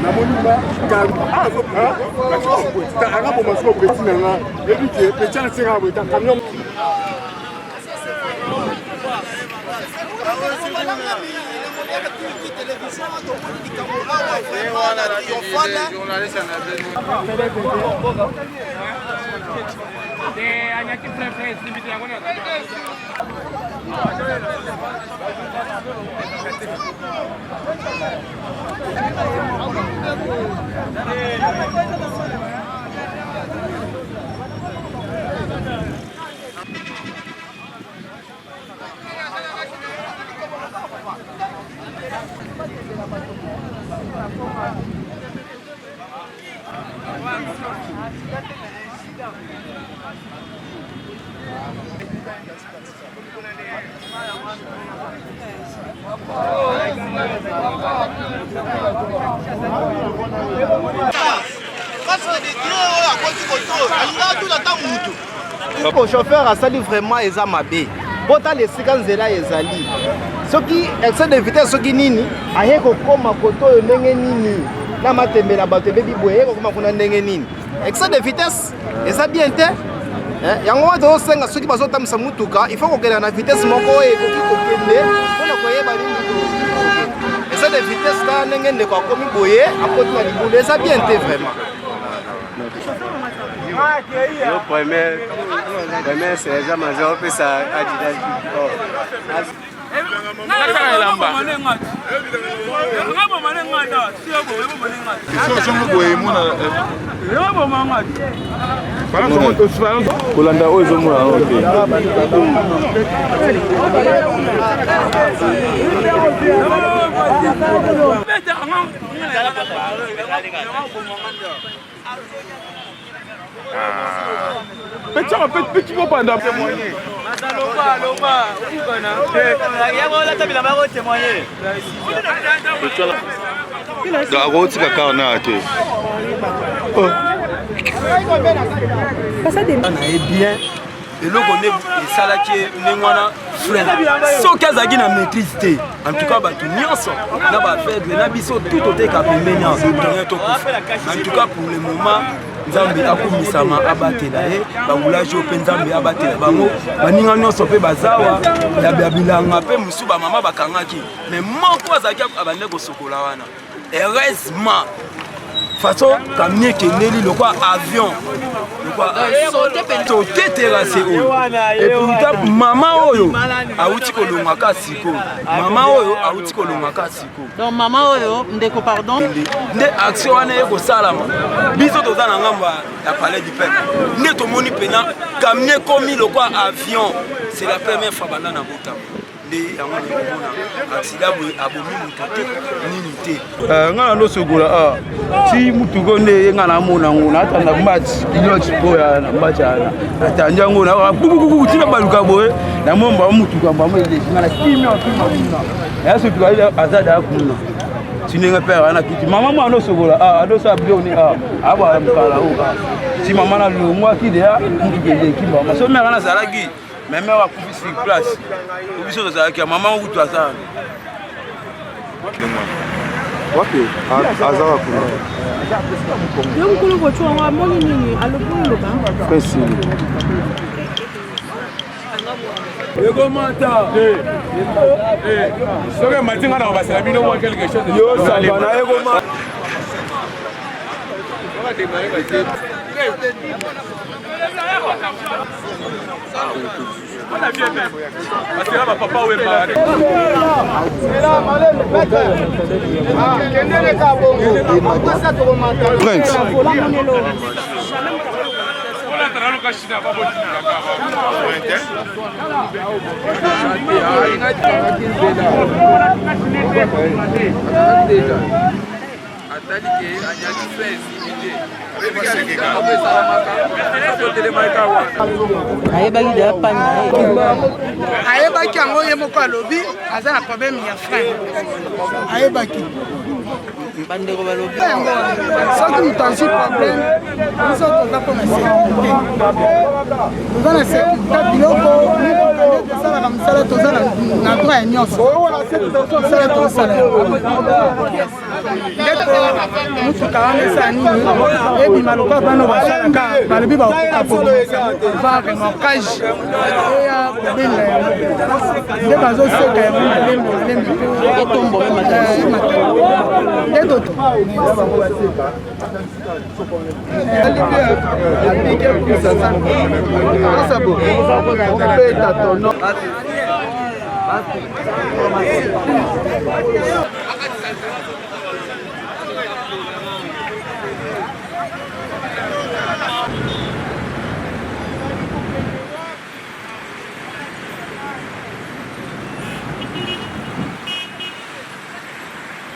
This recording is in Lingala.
Namoni ma anga boma siko petit na nga yebi ke petit na seka boye ta camion. Chauffeur asali vraiment eza mabe. Botala esika nzela ezali, soki excès de vitesse soki nini, aye kokoma koto oyo ndenge nini na matembela bato ebebi boye, aye kokoma kuna ndenge nini? Excès de vitesse eza bien te. Yango wana tozosenga soki bazotambwisa motuka, il faut kokende na vitesse moko oyo ekoki kokende mpona koyeba nini excès de vitesse. Ta ndenge ndeko akomi boye, akoti na libulu, eza bien te vraiment. Yo premier sergent major opesa adida. Kolanda oyo ezomona yango te. Petit kopanda témoigner. Akotika kar na te. Na ye bien, eloko nde esalaki ye ndenge wana, frein soki azalaki na maîtrise te. En tout cas bato nyonso na baaveugle na biso tout toteka pembeni awa, tonge tokufa. En tout cas pour le moment, Nzambe akumisama, abatela ye, baroulage oyo mpe Nzambe abatela bango, baninga nyonso mpe bazawa ya bilanga mpe mosusu bamama bakangaki, mais moko azalaki abande kosokola wana. Heureusement façon camion ekendeli lokwa avion, tote terrasse oyo. Et pourtant mama oyo awuti kolongaka sikoyo, mama oyo awuti kolongaka sikoyo. Donc mama oyo, ndeko, pardon. Nde action wana ye kosalama, biso toza na ngambo ya Palais du Peuple, nde tomoni mpena camion ekomi lokwa avion. C'est la première fois banda na botama nde yango nakomona accident boye, abomi moto te nini te. Nga na losokola a ti mutuka nde ye nga namona yango, natanda mbati kilote mpo ya na mbati wana, natandi yango kukukuku tina baluka boye, namoni bango mutuka bango eleki nga na kimia kima kuna, nayasotuka aza daa kuna ti ndenge mpe wana kiti mama mwana osokola a adosala biloko ni a abwala mokala o a ti mama nalongwaki deya mutuka eleki mama so mere nazalaki mais mère akufi sur place, po biso tozalaki ya mama kutu aza wapi, azaka kuna. Yo mokolo voiture yango amoni nini, alobi oloba. Presili. Ekomata soki emati, nga na kobasela bino mwa quelque chose. Yo sangana ekoma. Prince. Ayebaki deya pani na ye. Ayebaki yango, ye moko alobi aza na problème ya frein, ayebaki. Bandeko balobi. Yango soki moto azwi problème, biso toza mpona sécurité, toza na sécurité biloko mituka nde tosalaka mosala, toza na droit ya nyonso, mosala tosala yango. Nde motuka wana esala nini ebima lokola bana basalaka balobi bakoka va remorquage eya kobenda yango nde bazoseka yango malembe malembe po emata nde toto.